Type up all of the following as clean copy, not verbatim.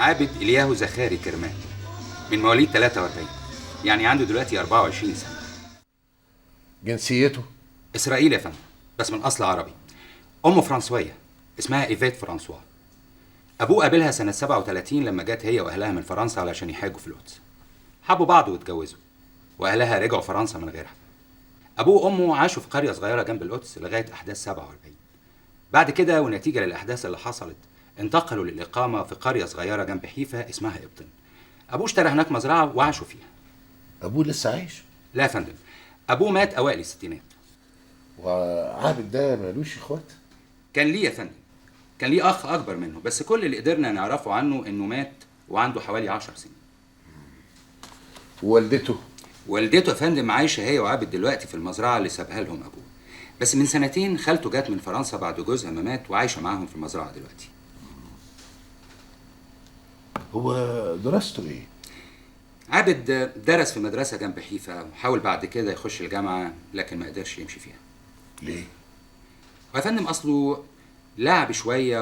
عابد الياهو زخاري كرمان، من مواليد 43، يعني عنده دلوقتي 24 سنة. جنسيته؟ اسرائيلي يا فندم، بس من اصل عربي. امه فرنسويه اسمها ايفيت فرانسوا. ابوه قابلها سنة 37 لما جت هي واهلها من فرنسا علشان يحاجوا في القدس. حبوا بعض واتجوزوا، واهلها رجعوا فرنسا من غيرها. ابوه وامه عاشوا في قرية صغيرة جنب القدس لغاية احداث 47. بعد كده ونتيجة للاحداث اللي حصلت انتقلوا للاقامة في قرية صغيرة جنب حيفا اسمها ابطن. ابوه اشترى هناك مزرعة وعاشوا فيها. ابوه لسه عايش؟ لا يا فندم، ابوه مات اوائل الستينات. وعابد ده مالوش اخوات؟ كان ليه يا فندم، كان ليه اخ اكبر منه، بس كل اللي قدرنا نعرفه عنه انه مات وعنده حوالي 10 سنين. ووالدته؟ والدته يا فندم عايشه هي وعابد دلوقتي في المزرعة اللي سابها لهم ابوه، بس من سنتين خالته جت من فرنسا بعد جوزها ما مات وعايشة معاهم في المزرعة دلوقتي. هو دراسته ايه؟ عابد درس في مدرسه جنب حيفا، وحاول بعد كده يخش الجامعة لكن ما قدرش يمشي فيها. ليه؟ يا فندم اصله لعب شوية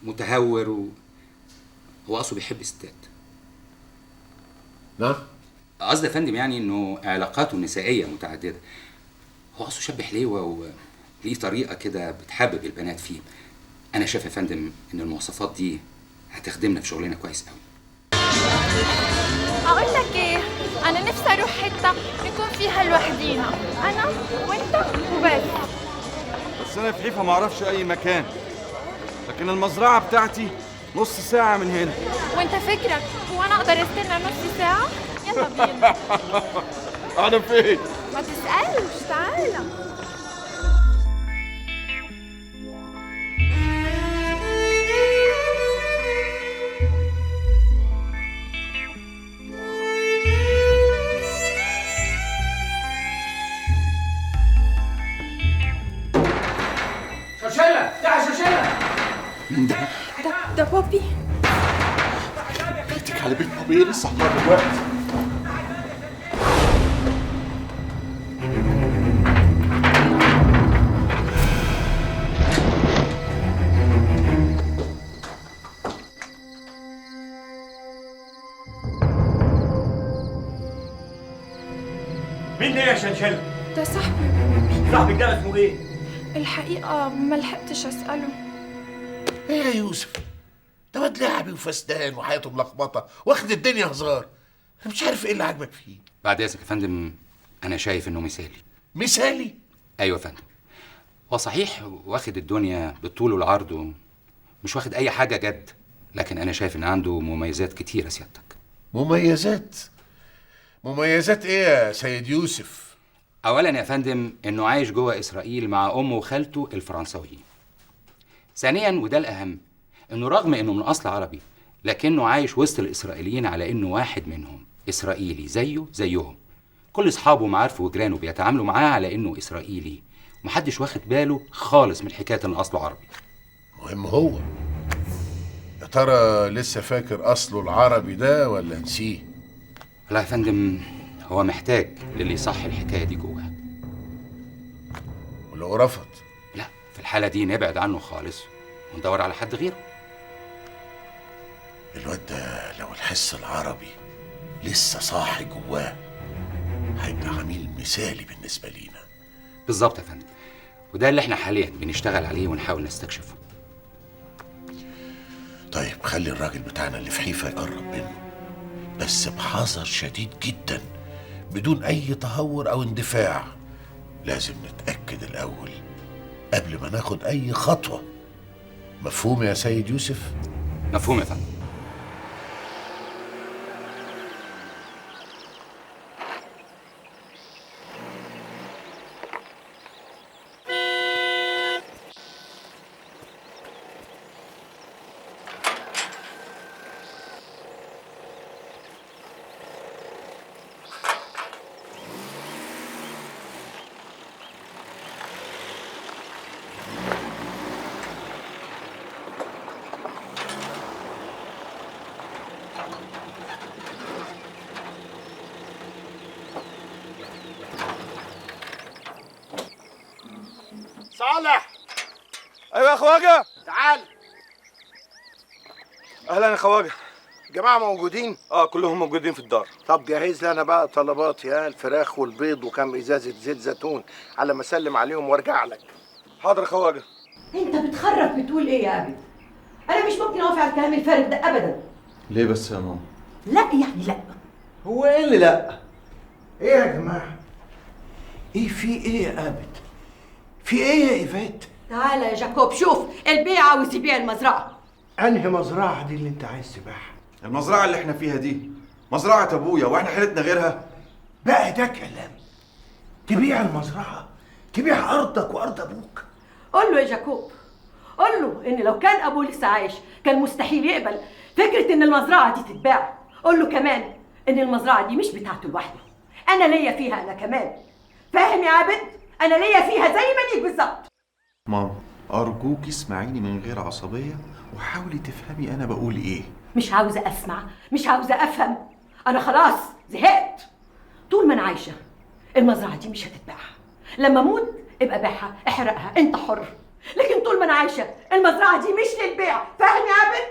ومتهور هو اصله بيحب الستات. نعم؟ قصدي يا فندم يعني انه علاقاته النسائية متعددة. هو اصله شاب حليوه وليه طريقه كده بتحبب البنات فيه. انا شايف يا فندم ان المواصفات دي هتخدمنا في شغلنا كويس قوي. اقول لك ايه، انا نفسي اروح حتة نكون فيها لوحدينا، انا وانت وبس. بس انا في حيفا ما اعرفش اي مكان، لكن المزرعة بتاعتي نص ساعة من هنا. وانت فكرك هو انا اقدر استنى نص ساعة؟ يلا بينا. انا فين؟ ما تسالش، تعالى. شوشيلا، تعال شوشيلا. مين ده؟ ده بوبي. بيتك على بيت بوبي لسه حضر دلوقتي. مين ده يا شنشلة؟ ده صاحبي بوبي. صاحبك ده اسمه ايه؟ الحقيقة ما لحقتش أسأله. ايه يا يوسف؟ ده واد لعبي وفسدان وحياته ملخبطة، واخد الدنيا هزار. أنا مش عارف ايه اللي عاجبك فيه. بعد إذنك يا فندم، أنا شايف إنه مثالي. مثالي؟ أيوه يا فندم. هو صحيح واخد الدنيا بالطول والعرض ومش واخد أي حاجة جد، لكن أنا شايف إن عنده مميزات كتيرة سيادتك. مميزات؟ مميزات ايه يا سيد يوسف؟ اولا يا فندم انه عايش جوه اسرائيل مع امه وخالته الفرنساويين. ثانيا وده الاهم، انه رغم انه من اصل عربي لكنه عايش وسط الاسرائيليين على انه واحد منهم، اسرائيلي زيه زيهم. كل اصحابه ومعارفه وجيرانه بيتعاملوا معاه على انه اسرائيلي، ومحدش واخد باله خالص من حكاية ان اصله عربي. مهم هو يا ترى لسه فاكر اصله العربي ده ولا نسيه؟ لا يا فندم، هو محتاج للي يصحي الحكاية دي جواه. ولو رفض؟ لا، في الحالة دي نبعد عنه خالص وندور على حد غيره. الواد ده لو الحس العربي لسه صاحي جواه هيبقى عميل مثالي بالنسبة لينا. بالظبط يا فندم، وده اللي احنا حاليا بنشتغل عليه ونحاول نستكشفه. طيب خلي الراجل بتاعنا اللي في حيفا يقرب منه، بس بحذر شديد جدا، بدون أي تهور أو اندفاع. لازم نتأكد الأول قبل ما ناخد أي خطوة. مفهوم يا سيد يوسف؟ مفهوم يا فندم. صالح. ايوه يا خواجه. تعال. اهلا يا خواجه. الجماعة موجودين؟ اه كلهم موجودين في الدار. طب جهز لي انا بقى طلباتي، ها الفراخ والبيض وكم ازازة زيت زيتون على ما اسلم عليهم وارجع لك. حاضر يا خواجه. انت بتخرف، بتقول ايه يا ابي؟ انا مش ممكن اوافق على الكلام الفارغ ده ابدا. ليه بس يا ماما؟ لا يعني لا. هو ايه اللي لا؟ ايه يا جماعة؟ ايه في ايه يا عابد؟ في ايه يا ايفات؟ تعالى يا جاكوب شوف، البيع عاوز يبيع المزرعة. انهي مزرعة دي اللي انت عايز تبيعها؟ المزرعة اللي احنا فيها دي مزرعة ابويا، واحنا حيلتنا غيرها. بقى ده كلام؟ تبيع المزرعة؟ تبيع ارضك وارض ابوك؟ قول له يا جاكوب، قول له ان لو كان ابوه لسه عايش كان مستحيل يقبل فكرة ان المزرعة دي تتباع. قول له كمان ان المزرعة دي مش بتاعته لوحده، انا ليا فيها انا كمان. فاهم يا عابد؟ انا ليا فيها زي ما ليك بالظبط. ماما ارجوك اسمعيني من غير عصبية وحاولي تفهمي انا بقول ايه. مش عاوزه اسمع، مش عاوزه افهم، انا خلاص زهقت. طول ما انا عايشه المزرعة دي مش هتتباع. لما اموت ابقى بيعها، احرقها، انت حر، لكن طول ما انا عايشه المزرعة دي مش للبيع. فاهم يا عابد؟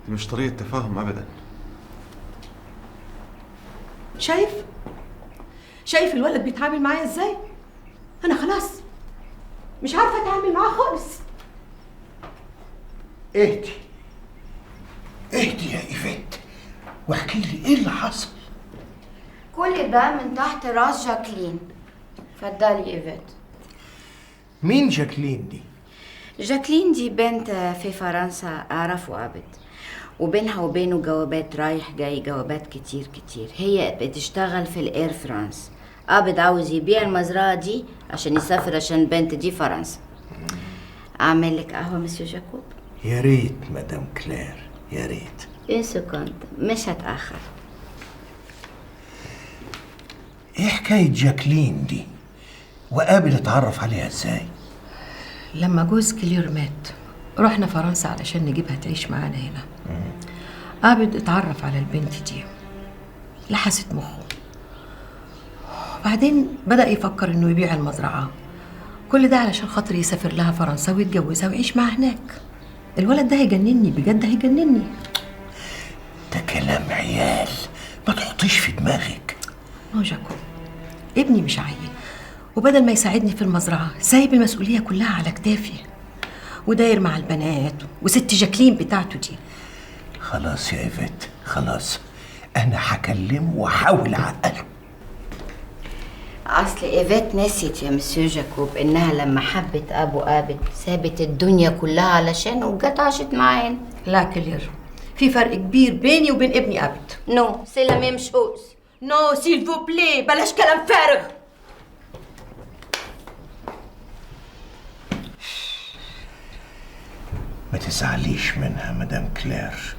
دي مش طريقه تفاهم ابدا. شايف؟ شايف الولد بيتعامل معايا ازاي؟ انا خلاص مش عارفه اتعامل معاه خالص. اهدي اهدي يا ايفات واحكي لي ايه اللي حصل. كل ده من تحت راس جاكلين. اتفضلي ايفات. مين جاكلين دي؟ جاكلين دي بنت في فرنسا اعرفه عبد، وبينها وبينه جوابات رايح جاي، جوابات كتير كتير. هي بتشتغل في ال Air France. عبد عاوز يبيع المزرعة دي عشان يسافر، عشان البنت دي فرنسا. اعمل لك قهوة مسيو جاكوب؟ يا ريت مدام كلير، يا ريت. une seconde، مش هتأخر. ايه حكاية جاكلين دي؟ وقابل اتعرف عليها ازاي؟ لما جوز كلير مات رحنا فرنسا علشان نجيبها تعيش معانا هنا. عابد اتعرف على البنت دي، لحست مخه، بعدين بدأ يفكر انه يبيع المزرعة. كل ده علشان خاطر يسافر لها فرنسا ويتجوزها ويعيش معاها هناك. الولد ده هيجنني بجد، هيجنني. ده كلام عيال، ما تحطيش في دماغك. non جاكوب، ابني مش عيل، وبدل ما يساعدني في المزرعة سايب المسؤولية كلها على كتافي، وداير مع البنات وست جاكلين بتاعته دي. خلاص يا ايفات خلاص، انا هكلمه واحاول اعقله. اصل ايفات نسيت يا مسيو جاكوب انها لما حبت ابو عابد سابت الدنيا كلها علشانه وجت عاشت معانا. لا كلير، في فرق كبير بيني وبين ابني عابد. non c'est la même chose. non s'il vous plaît، بلاش كلام فارغ. ما تزعليش منها مدام كلير،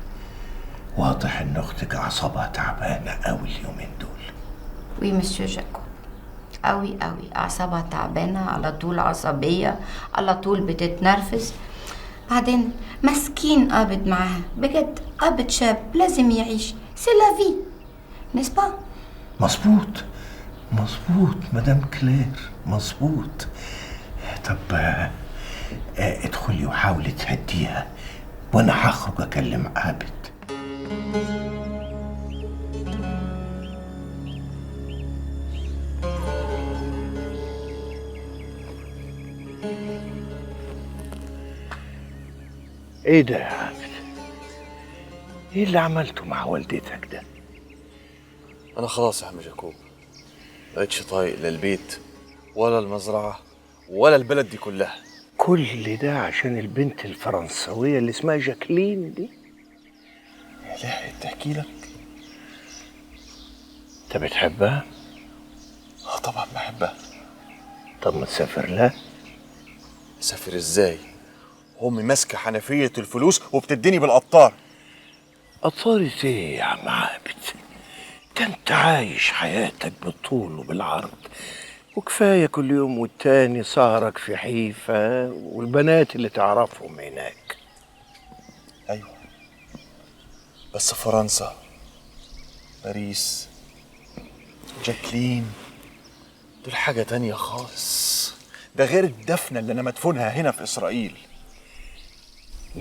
واضح ان اختك اعصابها تعبانة قوي اليومين دول. oui monsieur جاكوب، قوي قوي اعصابها تعبانة، على طول عصبية، على طول بتتنرفز. بعدين مسكين قابض معاها بجد، قابض شاب لازم يعيش، c'est la vie n'est-ce pas؟ مظبوط مظبوط مدام كلير مظبوط. طب ادخلي وحاولي تهديها، وانا هخرج اكلم عابد. ايه ده يا عابد؟ ايه اللي عملته مع والدتك ده؟ انا خلاص يا عم جاكوب، مبقتش طايق لا البيت ولا المزرعة ولا البلد دي كلها. كل ده عشان البنت الفرنسوية اللي اسمها جاكلين دي؟ لحقت تحكي لك؟ انت بتحبها؟ اه طبعا بحبها. طب ما تسافر لها؟ اسافر ازاي؟ امي ماسكه حنفية الفلوس وبتديني بالقطار. قطارة ايه يا عم عابد؟ ده انت عايش حياتك بالطول وبالعرض، وكفاية كل يوم والتاني سهرك في حيفا والبنات اللي تعرفهم هناك. ايوه بس فرنسا، باريس، جاكلين، دول حاجة تانية خالص. ده غير الدفنه اللي انا مدفونها هنا في اسرائيل.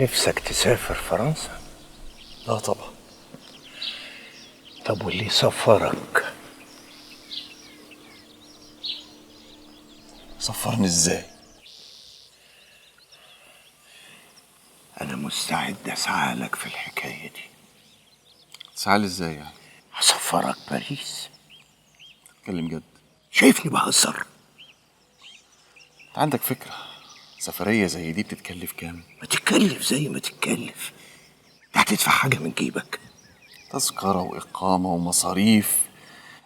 نفسك تسافر فرنسا؟ لا طبعا. طب واللي سفرك؟ سفرني ازاي؟ أنا مستعد أسعى لك في الحكاية دي. تسعى لي ازاي يعني؟ هسفرك باريس. تتكلم جد؟ شايفني بهزر؟ انت عندك فكرة سفرية زي دي بتتكلف كام؟ ما تتكلف زي ما تتكلف، انت هتدفع حاجة من جيبك؟ تذكرة وإقامة ومصاريف،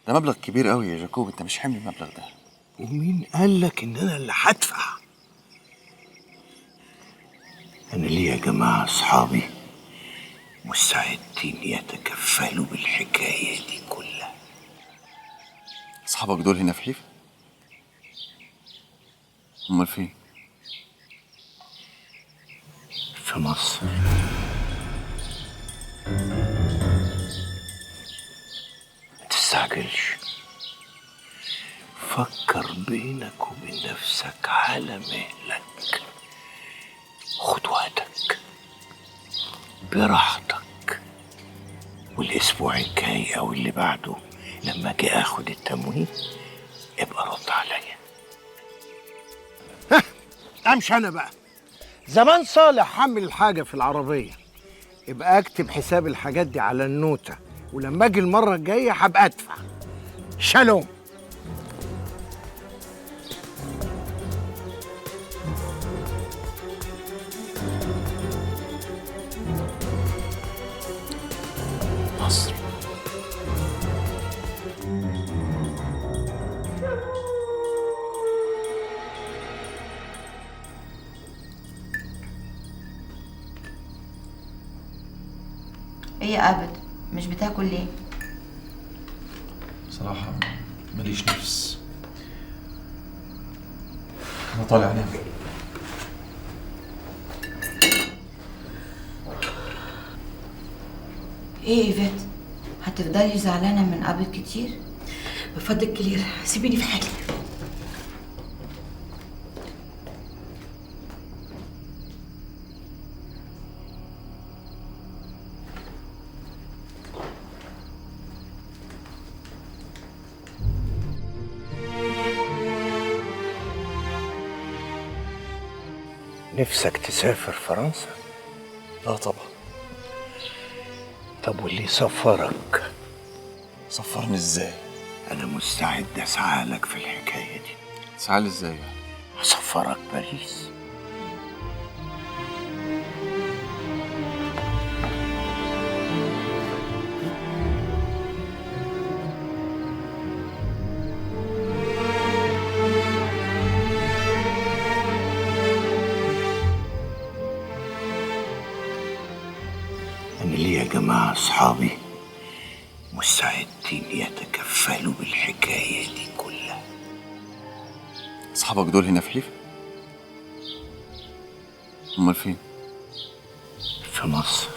ده مبلغ كبير قوي يا جاكوب، انت مش حمل المبلغ ده. ومين قال لك إن أنا اللي هدفع؟ أنا ليه يا جماعة أصحابي مستعدين يتكفلوا بالحكاية دي كلها. أصحابك دول هنا في حيفا؟ أمال فين؟ في مصر. ما تستعجلش، فكر بينك وبين نفسك على مهلك، خد وقتك براحتك، والاسبوع الجاي او اللي بعده لما اجي اخد التموين ابقى رد عليا. ها امشي انا بقى. زمان صالح حمل الحاجة في العربية، ابقى اكتب حساب الحاجات دي على النوته، ولما اجي المرة الجاية هبقى ادفع. شالوم. مصر. ايه يا عابد مش بتاكل ليه؟ بصراحة ماليش نفس، أنا طالع أنام. ايه ايفيت، هتفضلي زعلانة من عابد كتير؟ بفضلك كلير، سيبيني في حالي. نفسك تسافر فرنسا؟ لا طبعا. طب واللي سفرك؟ سفرني ازاي؟ أنا مستعد أسعى لك في الحكاية دي. تسعى لي ازاي يعني؟ هسفرك باريس. أنا ليه يا جماعة أصحابي مستعدين يتكفلوا بالحكاية دي كلها. أصحابك دول هنا في حيفا؟ أمال فين؟ في مصر.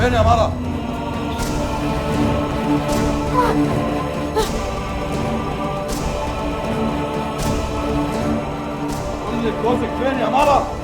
فين يا مرة؟ قول لك جوزك فين يا مرة؟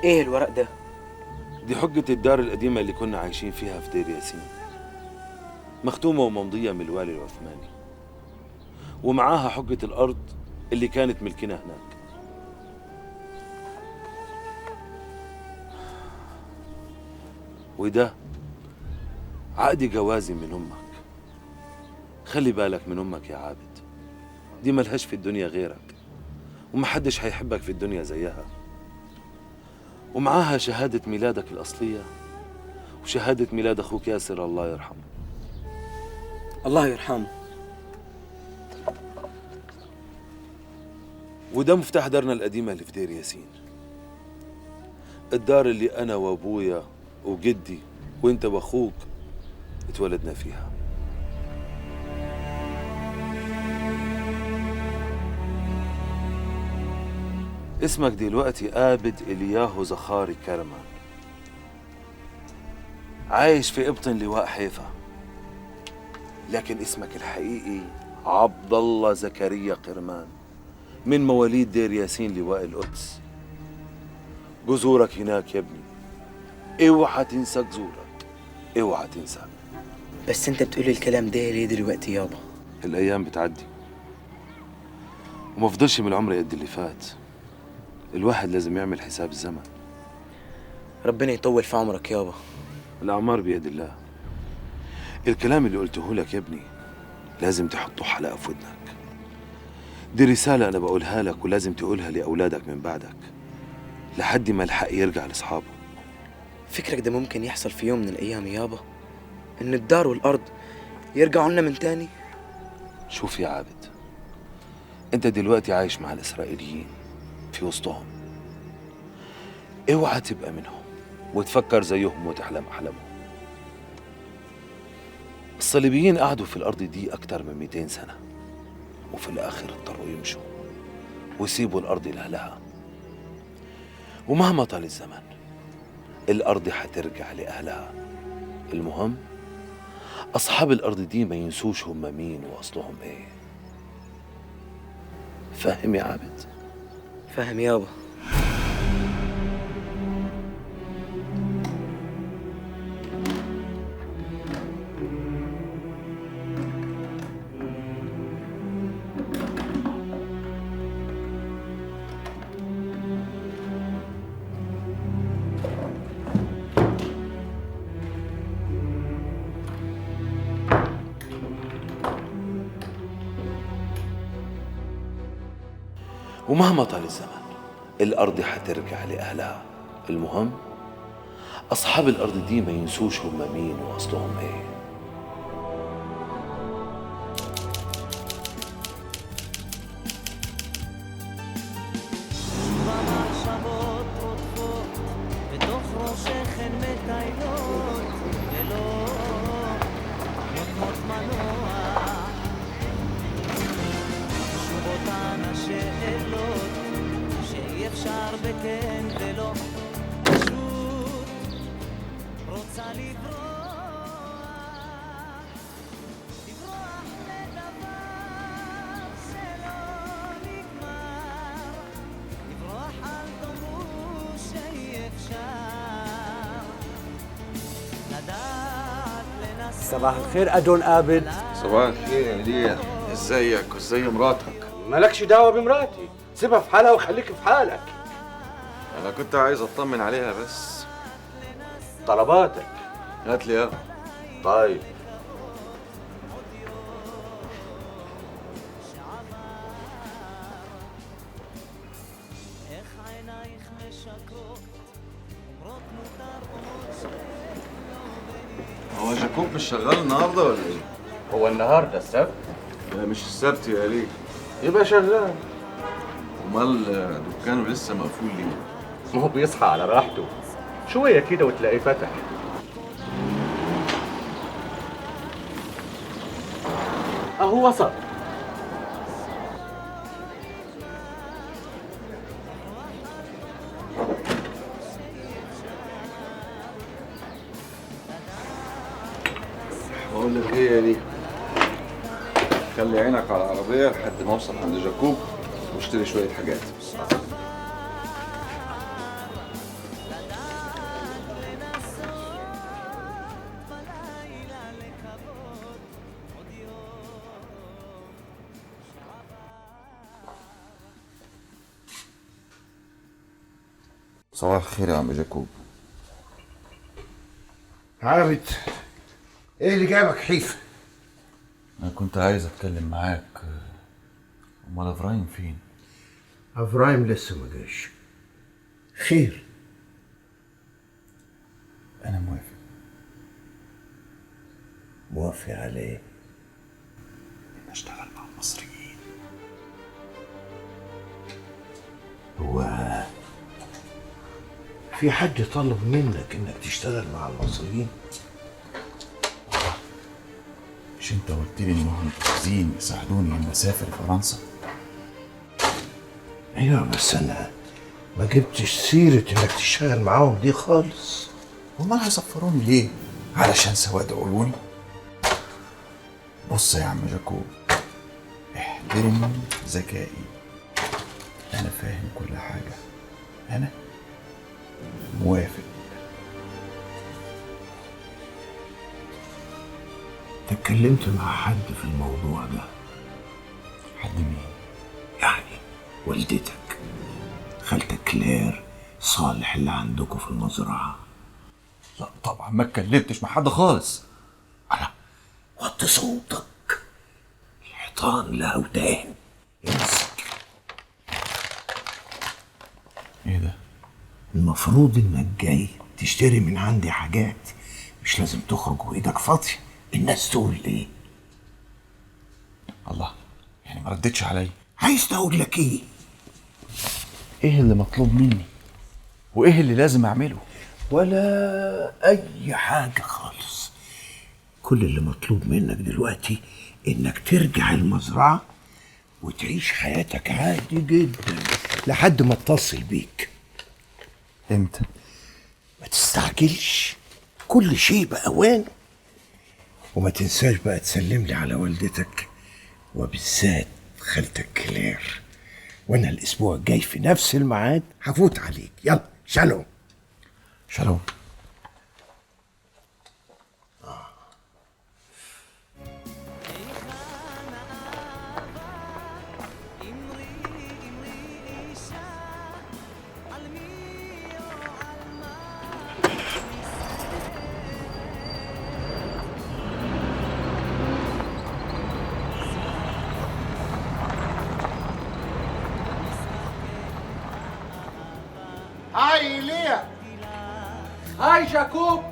ايه الورق ده؟ دي حجة الدار القديمة اللي كنا عايشين فيها في دير ياسين، مختومة وممضية من الوالي العثماني، ومعاها حجة الأرض اللي كانت ملكنا هناك. وده عقد جوازي من أمك. خلي بالك من أمك يا عابد، دي ملهاش في الدنيا غيرك، ومحدش هيحبك في الدنيا زيها. ومعاها شهادة ميلادك الأصلية وشهادة ميلاد أخوك ياسر الله يرحمه. الله يرحمه. وده مفتاح دارنا القديمة اللي في دير ياسين، الدار اللي أنا وأبويا وجدي وأنت وأخوك اتولدنا فيها. اسمك دلوقتي عابد إلياهو زخاري كرمان، عايش في قبطن لواء حيفا، لكن اسمك الحقيقي عبد الله زكريا قرمان، من مواليد دير ياسين لواء القدس. جذورك هناك يا ابني، اوعى تنسى جذورك، اوعى تنسى. بس انت بتقول الكلام ده ليه دلوقتي يابا؟ الايام بتعدي وما فضلش من العمر قد اللي فات. الواحد لازم يعمل حساب الزمن. ربنا يطول في عمرك يابا. الأعمار بيد الله. الكلام اللي قلته لك يا ابني لازم تحطه حلقة في ودنك. دي رسالة أنا بقولها لك ولازم تقولها لأولادك من بعدك لحد ما الحق يرجع لأصحابه. فكرك ده ممكن يحصل في يوم من الأيام يابا؟ إن الدار والأرض يرجعوا لنا من تاني؟ شوف يا عابد، انت دلوقتي عايش مع الاسرائيليين في وسطهم، اوعى تبقى منهم وتفكر زيهم وتحلم احلامهم. الصليبيين قعدوا في الارض دي اكتر من 200 سنة، وفي الاخر اضطروا يمشوا ويسيبوا الارض لاهلها. ومهما طال الزمن الارض هترجع لاهلها. المهم اصحاب الارض دي ما ينسوش هم مين واصلهم ايه. فاهم يا عابد؟ فاهم يابا. ومهما طال الزمن الأرض هترجع لأهلها. المهم أصحاب الأرض دي ما ينسوش هم مين وأصلهم إيه. صباح الخير أدون عابد. صباح الخير يا ليا، ازيك وازي مراتك؟ مالكش دعوة بمراتي، سيبها في حالها وخليك في حالك. أنا كنت عايز أطمن عليها بس. طلباتك هات لي يلا. طيب. هو جاكوب مش شغال النهارده ولا ايه؟ هو النهارده السبت؟ لا مش السبت يا ليه؟ يبقى شغال. امال دكانه لسه مقفول ليه؟ ما هو بيصحى على راحته، شوية كده وتلاقيه فتح. اهو وصل. بقول لك ايه يا ليه؟ خلي عينك على العربية لحد ما اوصل عند جاكوب واشتري شوية حاجات. صباح الخير يا عم جاكوب. عابد، ايه اللي جابك حيفا؟ انا كنت عايز اتكلم معاك. امال افرايم فين؟ افرايم لسه ما جاش. خير؟ انا موافق. موافق على ايه؟ ان اشتغل مع المصريين. هو في حد طلب منك انك تشتغل مع المصريين؟ مش انت قلت لي انهم عايزين يساعدوني ان اسافر فرنسا؟ ايوه بس انا ما جبتش سيرة انك تشتغل معاهم دي خالص. امال هيسفروني ليه؟ علشان سواد عيوني؟ بص يا عم جاكوب، احترم ذكائي، انا فاهم كل حاجة، انا موافق. اتكلمت مع حد في الموضوع ده؟ حد مين؟ يعني والدتك، خالتك كلير، صالح اللي عندكم في المزرعة. لا طبعا ما اتكلمتش مع حد خالص. أنا وطي صوتك، الحيطان لها ودان. امسك. ايه ده؟ المفروض انك جاي تشتري من عندي حاجات، مش لازم تخرج وايدك فاضية. الناس تقول ايه؟ الله، يعني ما ردتش عليا؟ عايز اقول لك ايه؟ ايه اللي مطلوب مني؟ وايه اللي لازم اعمله؟ ولا اي حاجة خالص. كل اللي مطلوب منك دلوقتي انك ترجع المزرعة وتعيش حياتك عادي جدا لحد ما اتصل بيك. امتى؟ ما تستعجلش، كل شيء بأوانه. وما تنساش بقى تسلم لي على والدتك وبالذات خالتك كلير. وانا الاسبوع الجاي في نفس الميعاد هفوت عليك. يلا شالوم. شالوم. Hi ليا. Hi جاكوب.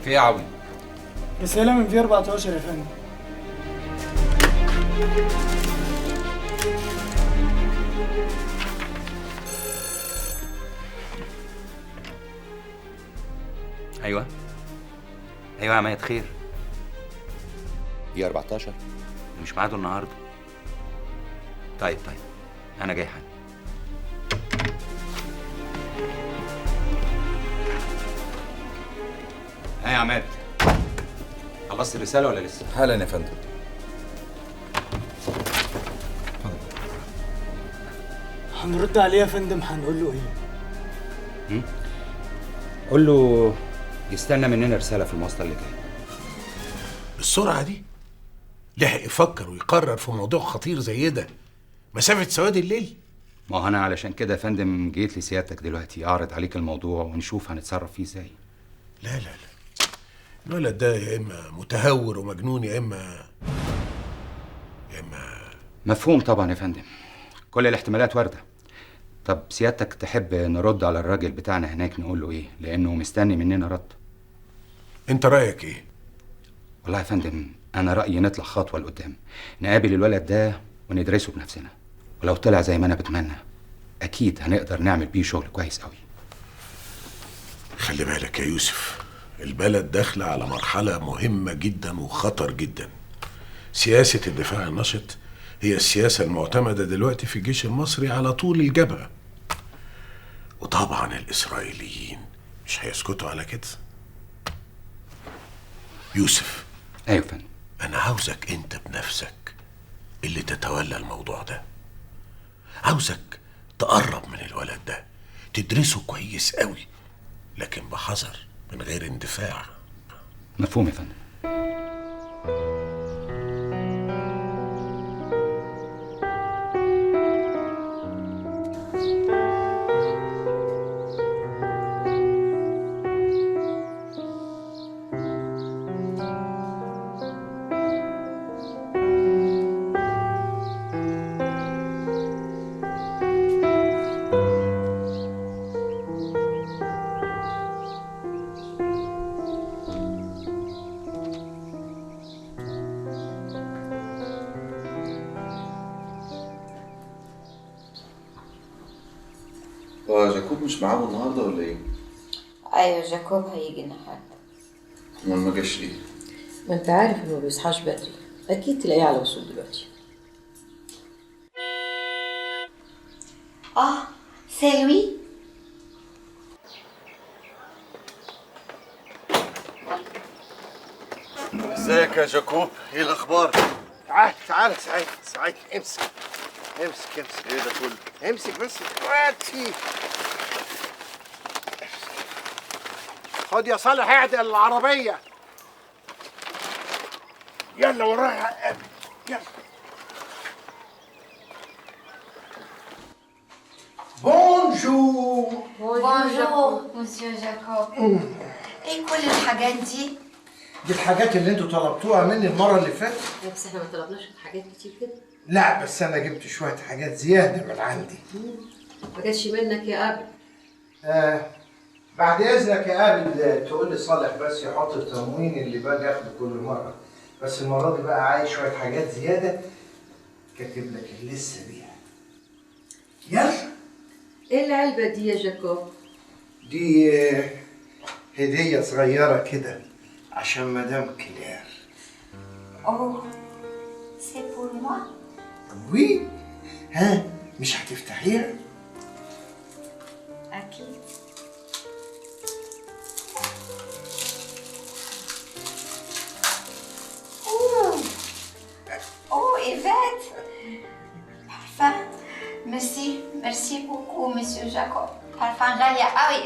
في ايه يا عوي؟ رسالة من في 14 يا فندم. ايوه ايوه يا عماد، خير؟ دي 14 مش ميعاده النهارده. طيب طيب انا جاي حالا. ها يا عماد، خلصت الرسالة ولا لسه؟ حالا يا فندم. هنرد عليه يا فندم، هنقول له ايه؟ قول له يستنى مننا رسالة في المواصلة اللي جاية. بالسرعة دي؟ لحق يفكر ويقرر في موضوع خطير زي ده مسافة سواد الليل؟ ما هو أنا علشان كده يا فندم جيت لسيادتك دلوقتي أعرض عليك الموضوع ونشوف هنتصرف فيه ازاي. لا لا لا، الولد ده يا إما متهور ومجنون يا إما مفهوم طبعا يا فندم، كل الاحتمالات واردة. طب سيادتك تحب نرد على الراجل بتاعنا هناك نقول له ايه؟ لأنه مستني مننا رد. أنت رأيك ايه؟ والله يا فندم أنا رأيي نطلع خطوة لقدام، نقابل الولد ده وندرسه بنفسنا، ولو طلع زي ما أنا بتمنى أكيد هنقدر نعمل بيه شغل كويس قوي. خلي بالك يا يوسف، البلد داخلة على مرحلة مهمة جدا وخطر جدا. سياسة الدفاع النشط هي السياسة المعتمدة دلوقتي في الجيش المصري على طول الجبهة، وطبعا الإسرائيليين مش هيسكتوا على كده. يوسف. أيوة فندم. أنا عاوزك أنت بنفسك اللي تتولى الموضوع ده. عاوزك تقرب من الولد ده، تدرسه كويس قوي، لكن بحذر من غير اندفاع. مفهوم يا فندم. هو جاكوب مش معاهم النهارده ولا ايه؟ ايوه جاكوب هيجي النهارده. امال ما جاش ليه؟ ما انت عارف انه ما بيصحاش بدري، اكيد تلاقيه على وصول دلوقتي. C'est lui. ازيك يا جاكوب؟ ايه الاخبار؟ تعال تعال سعيد سعيد، امسك امسك امسك. ايه ده كله؟ امسك بس دلوقتي. خد يا صالح اعدل العربية. يلا وراها يلا. Bonjour. Bonjour monsieur جاكوب. ايه كل الحاجات دي؟ دي الحاجات اللي انتوا طلبتوها مني المرة اللي فاتت. بس احنا ما طلبناش حاجات كتير كده. لا بس انا جبت شوية حاجات زيادة من عندي. ما جاتش منك يا عابد. بعد اذنك يا عابد تقول لي صالح بس يحط التموين اللي باجي اخده كل مرة، بس المرة دي بقى عايز شوية حاجات زيادة كاتب لك لسه بيها. يلا. ايه العلبة دي يا جاكوب؟ دي هدية صغيرة كده عشان مدام كلير. Oh c'est pour moi؟ Oui. ها مش هتفتحيها؟ اكيد. Oh oh ايفات parfum. Merci, merci beaucoup, monsieur Jacob. Parfum غالية قوي.